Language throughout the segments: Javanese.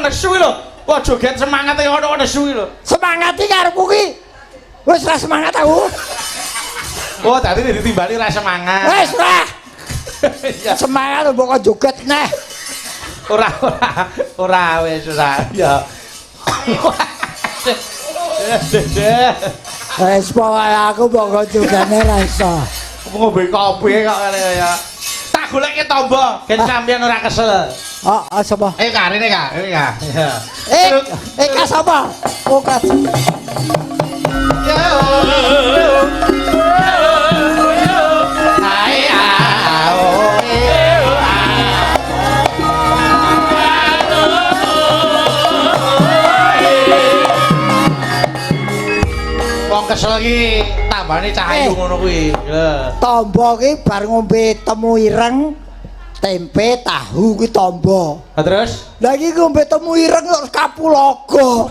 Kok nesu lho. Kok joget semangat e kok nesu lho. Semangat iki karepku ki. Wis ra semangat aku. Oh, tadi ditimbali ra semangat. Wis ra. Iya. Semangat mbok kok joget neh. Ora ora ora wis ora. Ya. Wis pokoke aku mbok kok jogene ra iso. Ngombe kopi kok ngene ya. Tak goleke tombo ben sampeyan ora kesel. Oh, oh sapa? Ayo Kak, rene Kak, rene Kak. Iya. Eh, eh Kak sapa? Oh, Kak. Yo. Ai a o e o a. Wong kesel iki tambane cahayu ngono kuwi. Lho. Tombo ki bar ngombe temu ireng, tempe, tahu kuwi tombo. Lah terus Lah iki ngombe temu ireng kok kapulaga.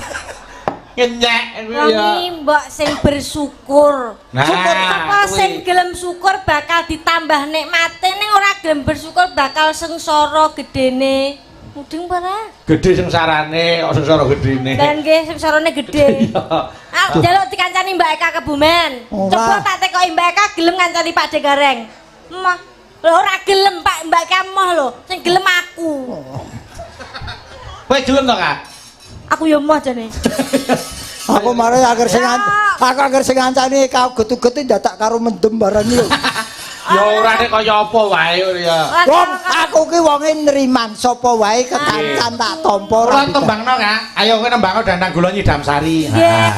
ngenyek kuwi Wong ya. iki mbok sing bersyukur. Nah, syukur sapa kuwi. sing gelem syukur bakal ditambah nikmate, ning ora gelem bersyukur bakal sengsara gedene. Mudeng apa ora? Gedhe sengsarane, kok sengsara gedene. Dan nggih sengsarane gedhe. Iya. Ah, njaluk dikancani Mbak Eka Kebumen. Ora. Coba tak tekoki Mbak Eka gelem ngancani Pak De Gareng. Moh. Lho ora gelem Pak Mbak Eka moh lho, sing gelem aku. Kowe gelem to, Kak? Aku ya moh jane. Aku mare agar sing aku agar sing ngancani kau getu-getu dadak karo mendem barang lho. Ya ora nek kaya apa wae ngono ya. Wong aku ki wonge nriman sapa wae kekancan tak tampa Ora tembangno, Kak. Ayo kowe nembangno dandang gula nyidam sari. Nggih.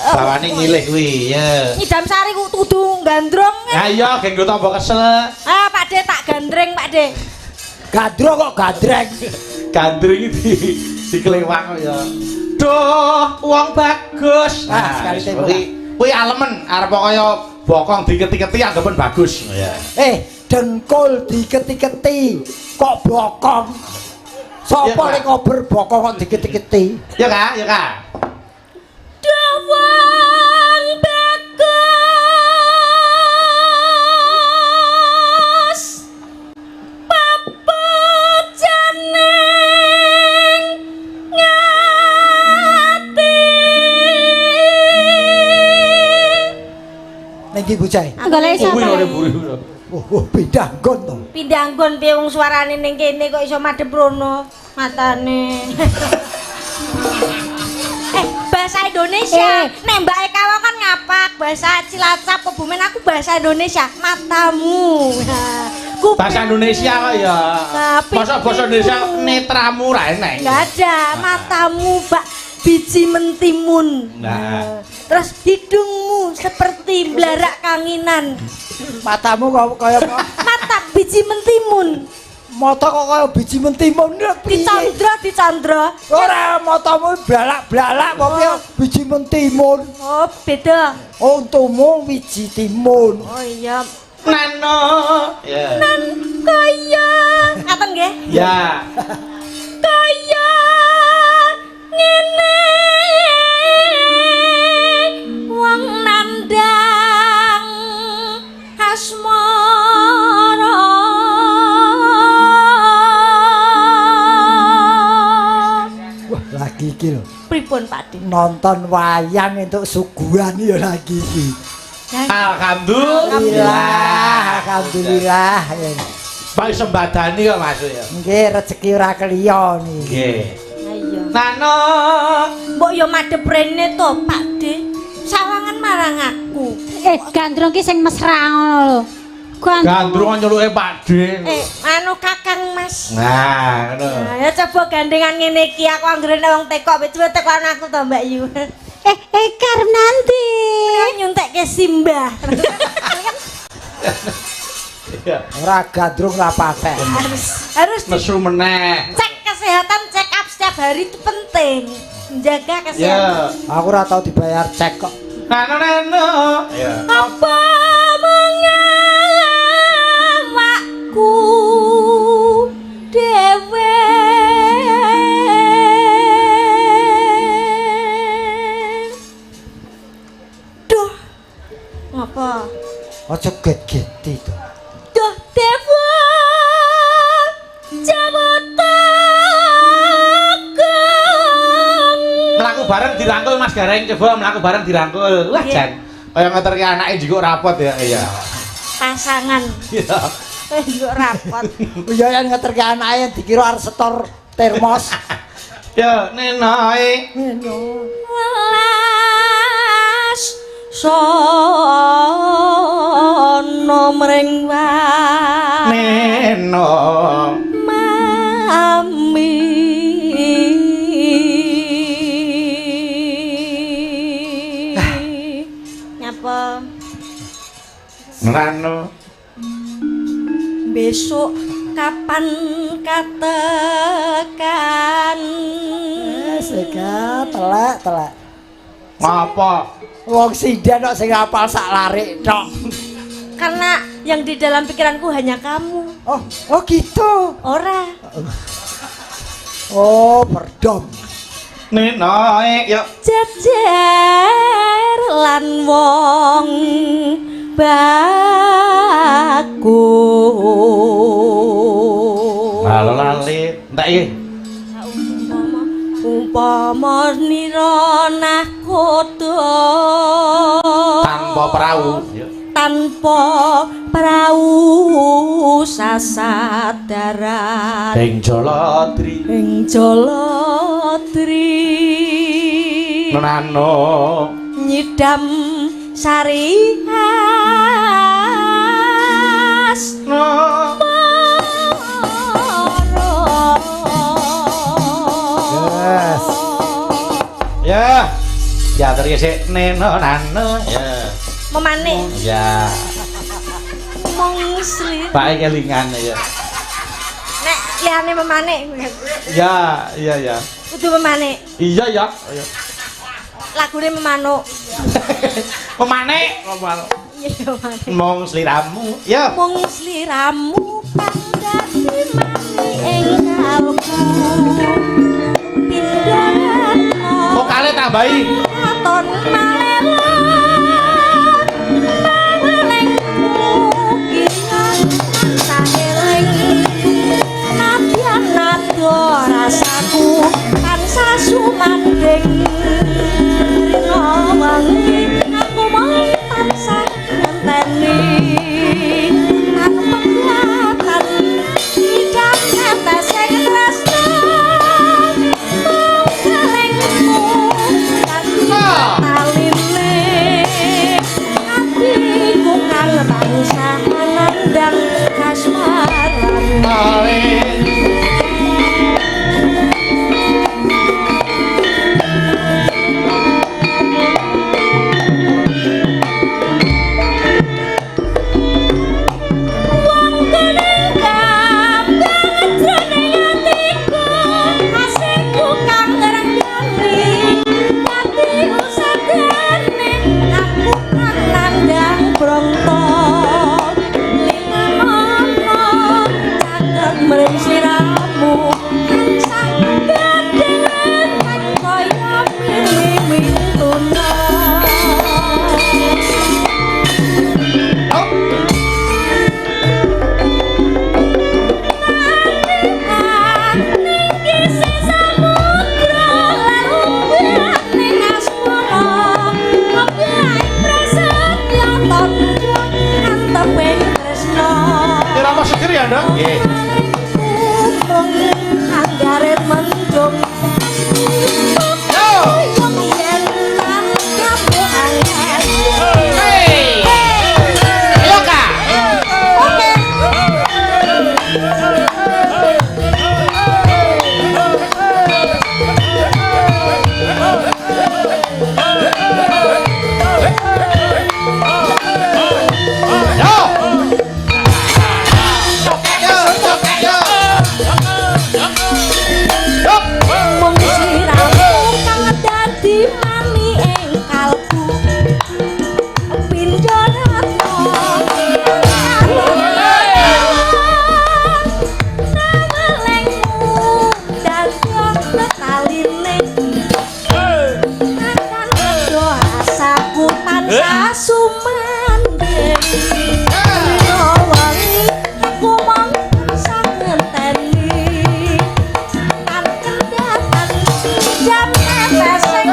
Bawane nyilih kuwi, ya. Nyidam sari ku kudu gandrung. Ya iya, geng nggo tombo kesel. Ah, Pak De tak gandreng, Pak De. Gandrung kok gandreng. Gandring di dikelewang kok ya. Duh, wong bagus. Ah, sekali tempo, kuwi kuwi alemen arep kaya bokong diketi-keti anggapan bagus. Ya. Eh, dengkul diketi-keti kok bokong. Iya, Sapa Kak. lek kober bokong kok diketi-keti? Ya, Kak, ya, Kak. Duh, wong bagus. Papajaning ngati. Ning ndi bocah? Golek Kuwi sapa? lho mburi. Oh, oh pindah nggon to. Pindah nggon piye wong suarane ning kene kok iso madhep rono matane. Bahasa Indonesia. Nek Mbak Eka wae kan ngapak bahasa Cilacap Kebumen, aku bahasa Indonesia. Matamu. Nah, kupingmu. Bahasa Indonesia kok ya. Nah, Masa bahasa Indonesia netramu ra enek. Enggak ada, matamu bak biji mentimun. Nah. Terus hidungmu seperti blarak kanginan. Matamu kok kaya Mata biji mentimun. mata kok kaya biji mentimun lho piye? Dicandra, dicandra. Ora matamu blalak-blalak kok piye biji mentimun. Oh, beda. Untumu wiji timun. Oh iya. Nano. Ya. Nan kaya. Ngaten nggih? Ya. Kaya ngene wong nandang asmara. Wah, lagi iki lho. Pripun Pak De? Nonton wayang entuk suguhan ya lagi iki. Alhamdulillah. Alhamdulillah. Pak sembadani kok Mas ya. Nggih, rezeki ora keliya niki. Nggih. Iya. Nano. Mbok ya madhep rene to, Pak De. Sawangan marang aku. Gandrung ki sing mesra ngono lho. Gandrung nyeluke Pak De. Anu Kakang Mas. Nah, ngono. Nah, ya coba gandengan ngene iki aku anggere nek wong tekok coba tekon aku to Mbak Yu. Karep nanti. Nyuntekke simbah. Iya. Ora gandrung ora patek. Harus Nesu meneh. dicek kesehatan, check up setiap hari itu penting. Menjaga kesehatan. Ya. Aku ora tau dibayar cek kok. Nano nano. Ya. Apa mengawakku dhewe? Duh. Ngapa? Aja get-geti to. Duh dewa Jawata Agung. bareng dirangkul Mas Gareng, coba mlaku bareng dirangkul. Wah, Iya. jan. Kaya ngeterke anake juga rapot ya. Iya. Pasangan. Iya. Yo rapot. Ya yen ngeterke anake dikira arep setor termos. Ya, nenoe. Ngono. Welas sono mring wae. Neno. Mami. Nyapa? Nrano. Besok kapan katekan? Sega telek telek. Ngapa? Wong sinden kok sing hafal sak larik tok. Karena yang di dalam pikiranku hanya kamu. Oh, oh gitu. Ora. Oh, berdom. Nenoe, yuk. Jejer lan wong bagus. Lalu lali, entek iki. Umpama umpama nira nahkoda Tanpa perahu. Yuk. Tanpa prau sasadaran Ing Jaladri. Ing Jaladri. Nano. Nyidam sari as No. Yes. Ya. Ya terus sik neno nano. Ya. Memanik. Ya. Mong slir. Bae kelingan ya. Nek liyane memanik. Ya, iya ya. Kudu memanik. Iya ya. Iya. Lagune memanuk. Memanik, memanuk. Iya memanik. Mong sliramu. Ya. Mung sliramu kang dadi mani ing kalbu. Pindharatna. Vokale tambahi. Katon malela. Mangelengku kian tansah eling. Nadyan nada rasaku tansah sumandhing. Rina wengi aku mung tansah ngenteni. Tan pegatan idam netesing tresna. Mangelengku dadi taline. Atiku kang tansah nandang kasmaran. Wong kuning kambang jroning atiku, asihku kang ngrenggani. Dadi usadane aku kang nandang brongto. Linanono caket mring sliramu tansah gedhengan kaya mimintuna. Irama seger ya, Nduk? Nggih. Anggaret mendung. Yo. Yen tan kamu angel. Hey. Ayo, Kak. Oke. Yo. Yo, yo, yo. Yo. Mung sliramu kang dadi mani ing kalbu. Pindha ratna nawelengmu dadi taline. Akan ado rasaku tansah sumandhing. Rina wengi aku mung tansah ngenteni. Tan kendatan jam netes sing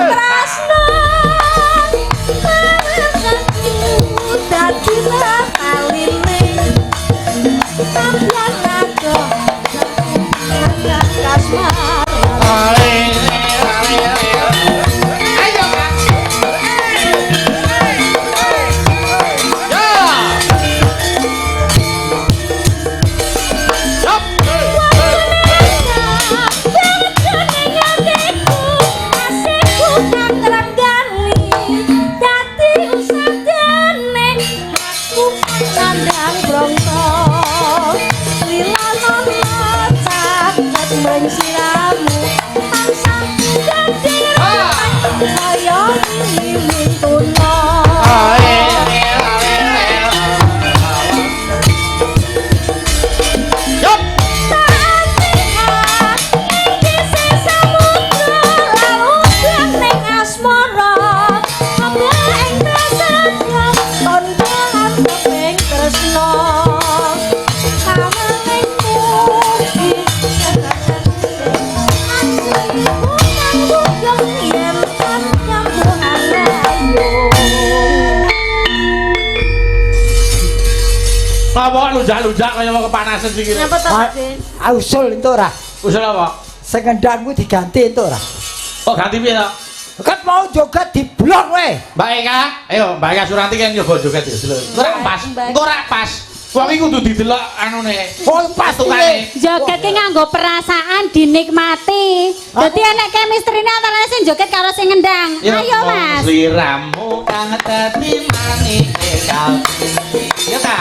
Apa lunjak-lunjak kaya mau kepanasan sih. Nyapa to, Pak De? Ah, usul entuk ora? Usul apa? Sing ngendang kuwi diganti entuk ora? Oh, ganti piye to? Kan mau joget diblok kowe. Mbak Eka, ayo Mbak Eka Suranti kan nyoba joget ya. Ora pas, engko ora pas. Wong iki kudu didelok anune. Oh, pas Tukane. Joget ki nganggo perasaan dinikmati. Dadi enek chemistry-ne antara sing joget karo sing ngendang. Ayo, Mas. Sliramu kang dadi manike kalbu. Ya ta?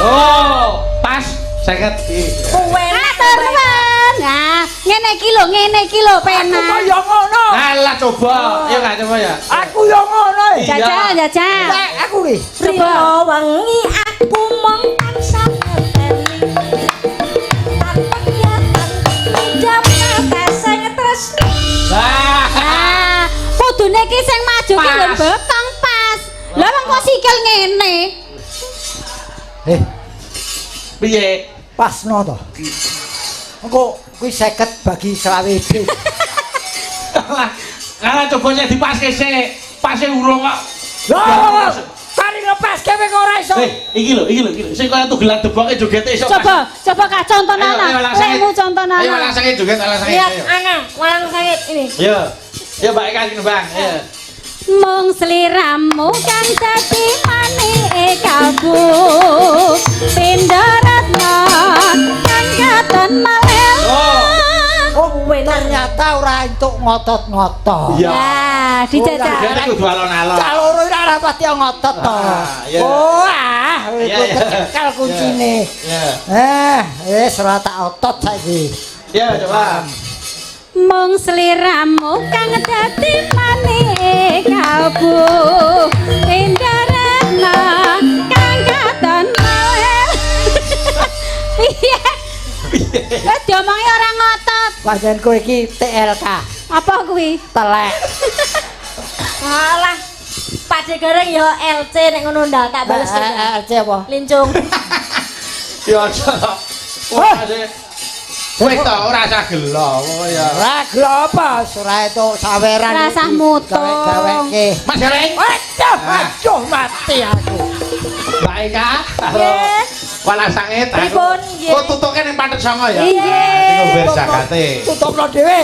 Oh, pas 50. Kuwe Matur nuwun. Nah, ngene iki lho, ngene iki lho Aku penak. kok ya ngono. Alah coba. Ayo Kak coba ya. Aku ya ngono. Iya. Jajal, jajal. Nek aku iki. Coba. Rino wengi aku mung tansah ngerteni. Tanpa kegiatan jam teseng tresno. Lah. Ah, kudune iki sing maju ki lho Pas. bokong pas. Lah wong kok sikil ngene. Eh, Piye? pasno to. Engko kuwi 50 bagi 25. Lah, kalah coba sik dipaske sik. Pase urung kok. Lho, kari ngepaske kowe kok ora iso. Eh, iki lho, iki lho, iki lho. Sing kaya tugelan deboke jogete iso. Coba, coba Kak contonana. Ayo, ayo, langsung. Lemu contonana. Ayo langsung joget, langsung. Lihat Ayo. ana walang sangit ini. Ayo. Ayo Mbak Eka sing nembang. Ayo. Mung sliramu kang dadi manike kalbu. Pindharatna kang katon malel. Oh. Oh, ternyata ora entuk ngotot-ngotot. Iya. Nah, dijajal. Jogete kudu alon-alon. Cah loro ora ora pati ngotot to. Ah, iya. Oh, ah, Iya, iku iya. kecekel kuncine. Iya. Eh, wis ora tak otot saiki. Ya, coba. Mung sliramu kang dadi manike kalbu. Pindharatna kang katon malel. Piye? Eh diomongi ora ngotot. Pancen kowe iki TLK, Apa kuwi? telek. Alah. Pak De Gareng ya LC nek ngono ndak tak bales. LC apa? Lincung. Ya aja. Wah, kowe to ora usah gelo, pokoke ya. Ora gelo apa? Ora entuk saweran. Ora usah mutung. Gawe-gaweke. Mas Gareng. Aduh, aduh mati aku. Mbak Eka. Nggih. Walang sangit aku. Pripun, nggih. Oh, tutuke ning Pathet Sanga ya. Iya. Ngombe zakate. Tutupno dhewe.